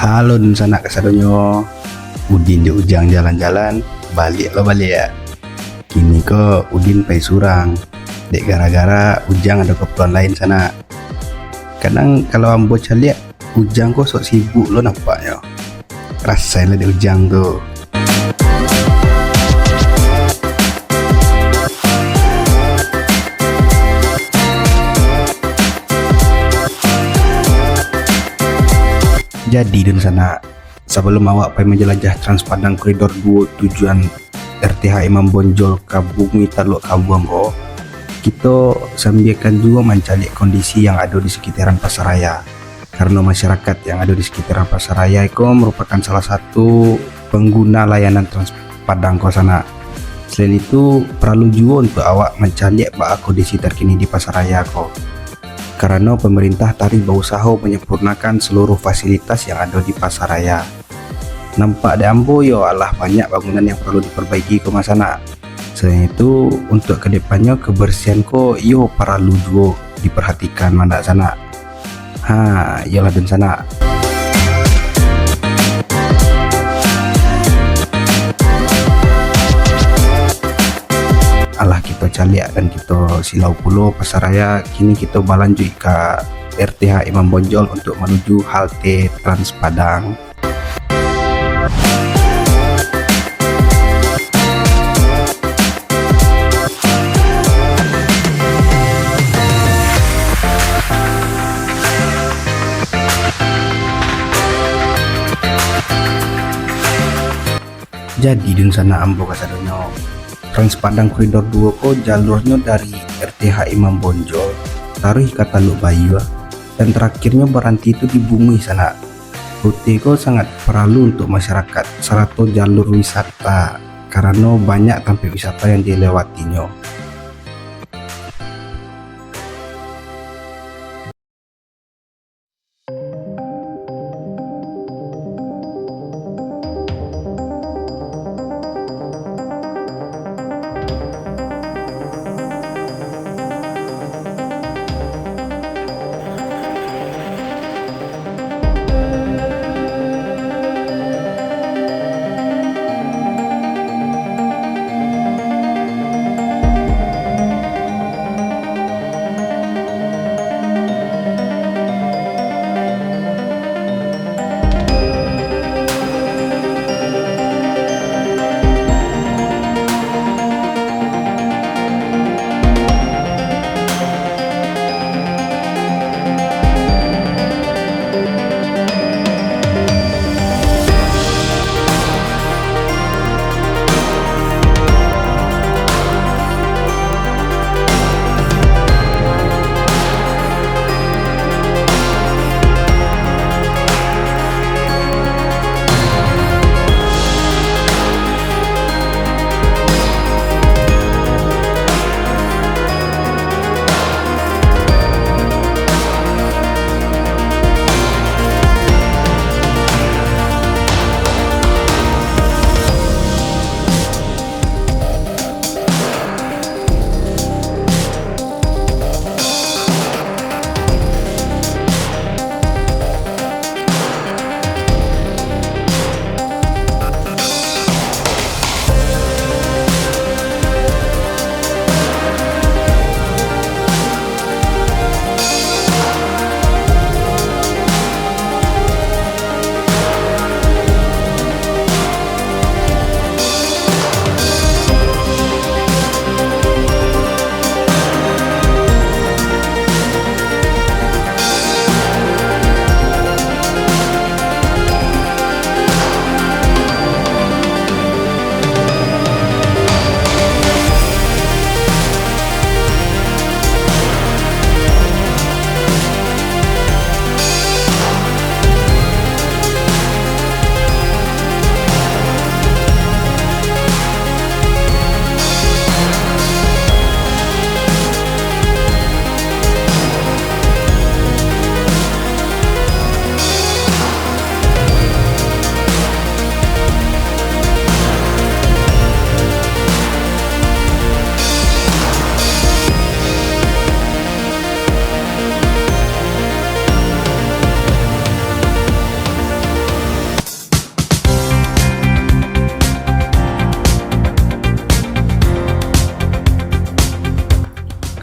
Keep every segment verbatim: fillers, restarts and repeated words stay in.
Halo dunsanak kasadonyo, Udin jo Ujang jalan-jalan, baliak lo baliak. Kini ko Udin pai surang, dek gara-gara Ujang ado kaparluan lain sanak. Kadang kalau ambo caliak, Ujang ko sok sibuk lo nampaknyo. Rasai lah dek Ujang tu. Jadi dunsanak, sabalum awak pai manjalajah Trans Padang Koridor duo tujuan R T H Imam Bonjol ka Bumi Taluk Kabuang ko, kito sambiakan juo mancaliak kondisi yang ado di sekitaran Pasaraya. Karano masyarakat yang ado di sekitaran Pasaraya ko marupakan salah satu pangguna layanan Trans Padang ko sanak. Selain itu, paralu juo untuak awak mancaliak baa kondisi terkini di Pasaraya ko. Karano pamarintah taruih bausaho manyampurnakan saluruh fasilitas yang ado di Pasaraya. Nampak dek ambo yo alah banyak bangunan yang paralu diparbaiki ko mah sanak. Selain itu, untuak kadepannyo kabarsiahan ko iyo paralu juo diparhatikan mah ndak sanak. Ha, iyolah dunsanak. Alah kito caliak dan kito silau pulo Pasaraya, kini kito balanjuik ka R T H Imam Bonjol untuak manuju halte Trans Padang. Jadi dunsanak ambo kasadonyo, Trans Padang Koridor duo ko jalurnyo dari R T H Imam Bonjol, taruih ka Taluk Bayuah, dan tarakhirnyo baranti tu di Bunguih sanak. Rute ko sangat paralu untuak masyarakat, sarato jalur wisata, karano banyak tampek wisata yang dilewatinyo.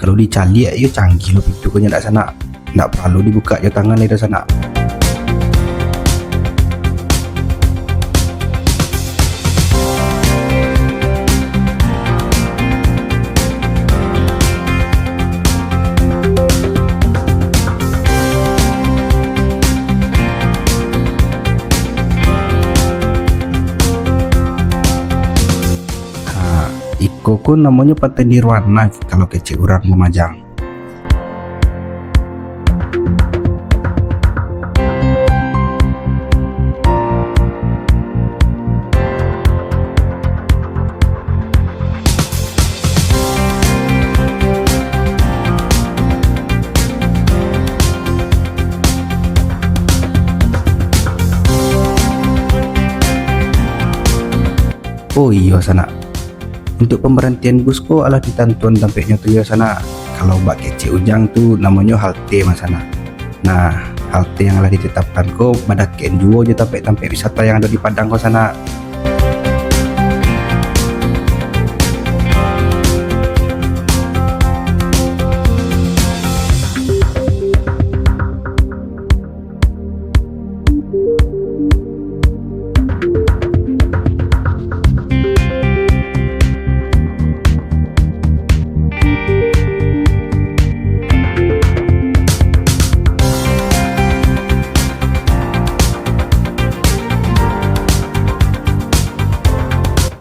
Kalau dicaliak iyo canggih lo pintu ko nyo dak sanak. Ndak paralu dibukak jo tangan lai doh sanak. Ha, iko ko namonyo Pantai Nirwana kalau kecek urang ko Majang. Oh iyo sanak, untuak pambarantian bus ko alah ditantuan tampeknyo tu yo sanak. Kalau bak kecek Ujang tu namonyo halte mah sanak. Nah, halte yang alah ditetapkan ko badakek juo jo tampek-tampek wisata yang ado di Padang ko sanak.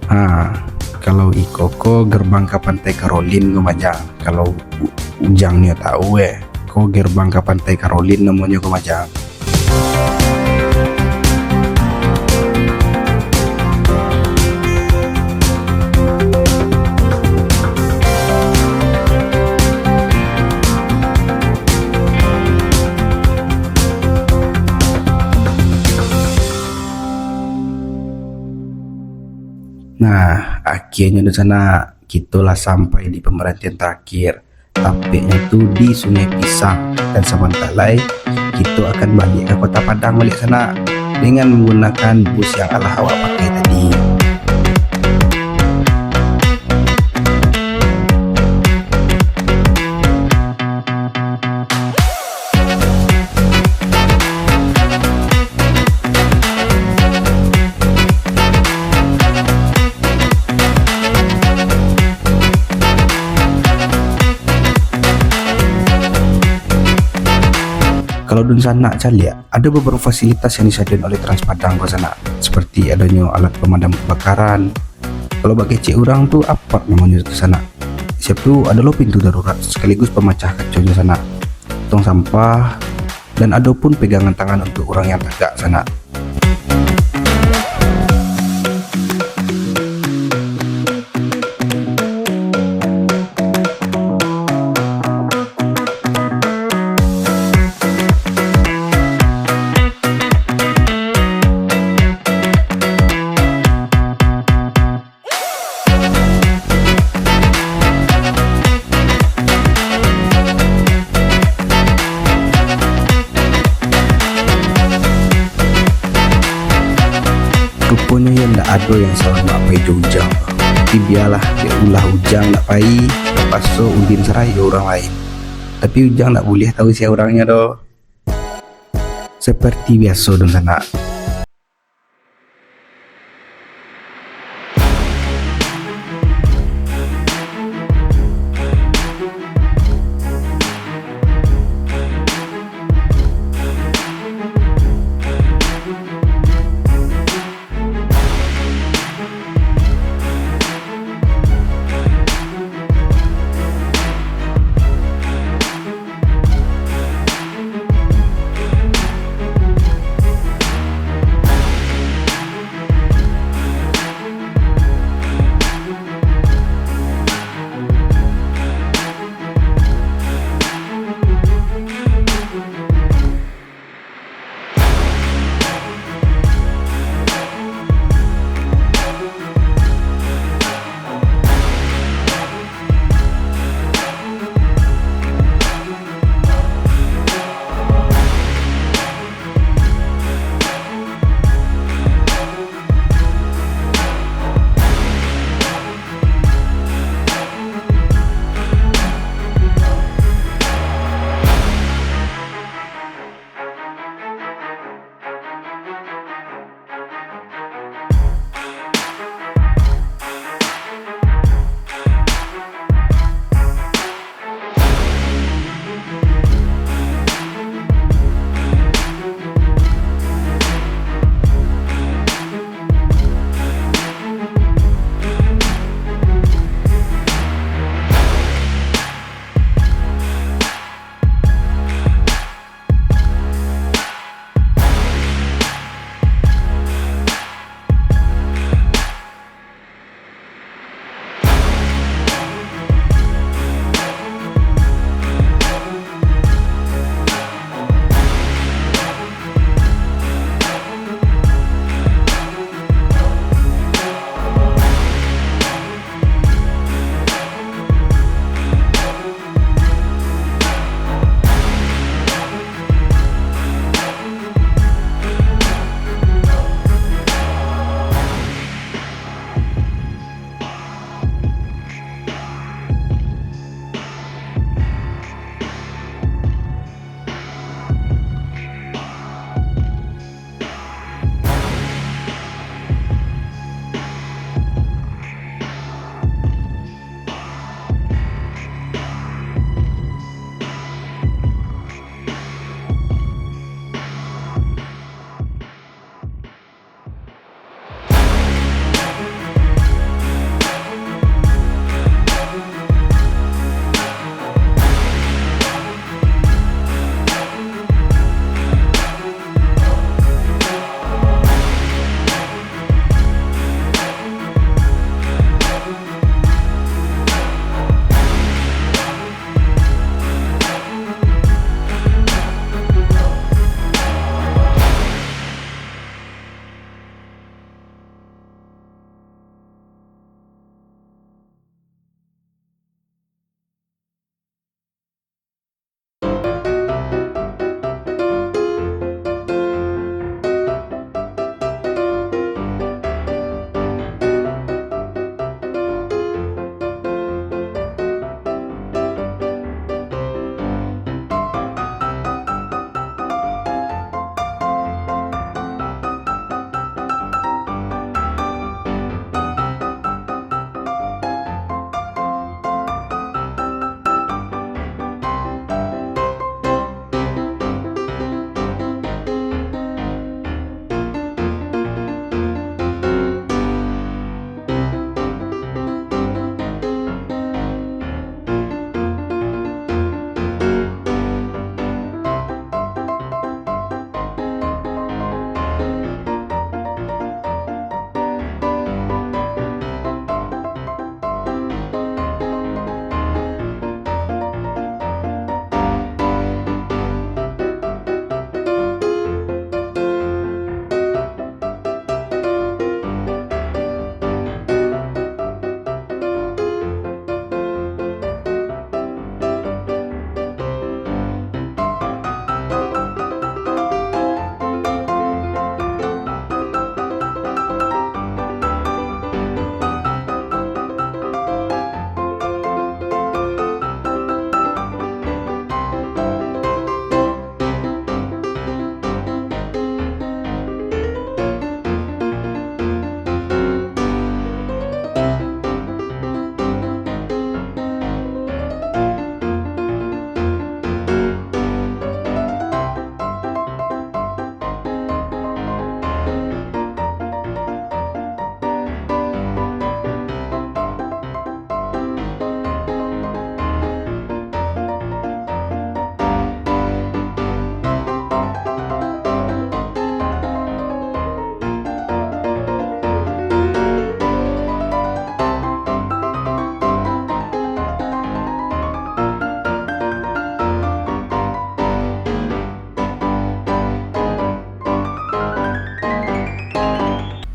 Ha, kalau iko ko gerbang ka Pantai Karolin ko Majang. Kalau u-, Ujang nio tahu eh, ko gerbang ka Pantai Karolin namonyo ko Majang. Nah, akhirnyo di sanak, kito lah sampai di pambarantian tarakhir. Tampeknyo tu di Sungai Pisang, dan sabantak lai kito akan baliak ka Kota Padang baliak sanak, dengan manggunakan bus yang alah awak pakai tadi. Kalau dunsanak caliak, ado babarapo fasilitas yang disadiakan oleh Trans Padang ko sanak, seperti adonyo alat pemadam kebakaran. Kalau bak kecek urang tu, apot namonyo tu sanak. Siap tu ado lo pintu darurat sekaligus pamacah kaconyo sanak, tong sampah, dan ado pun pegangan tangan untuak urang yang tagak sanak. Ruponyo iyo ndak ado yang salamak pai jo Ujang. Tapi bialah, dek ulah Ujang ndak pai, tapaso Udin sarahi jo urang lain. Tapi Ujang ndak buliah tahu sia urangnyo doh. Seperti biaso dunsanak.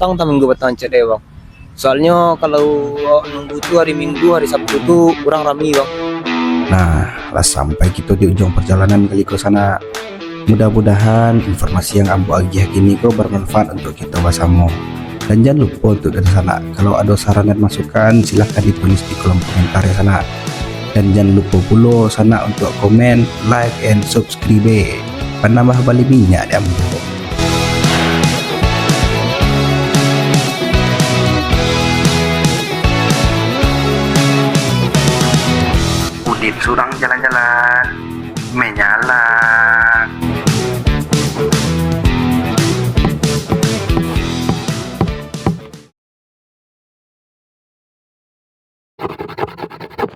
patang, tangah minggu patang cek deh, Bang. Soalnyo kalau awak nunggu tu hari Minggu, hari Sabtu tu kurang rami, Bang. Nah, lah sampai kito di ujuang parjalanan kali ko, sanak. Mudah-mudahan informasi yang ambo agiah kini ko bermanfaat untuk kito basamo. Dan jan lupo untuk dunsanak, kalau ado saran dan masukan, silahkan ditulis di kolom komentar ya, sanak. Dan jan lupo pulo, sanak, untuk komen, like, and subscribe. Panambah bali minyak di ambo. Udin surang jalan-jalan, menyala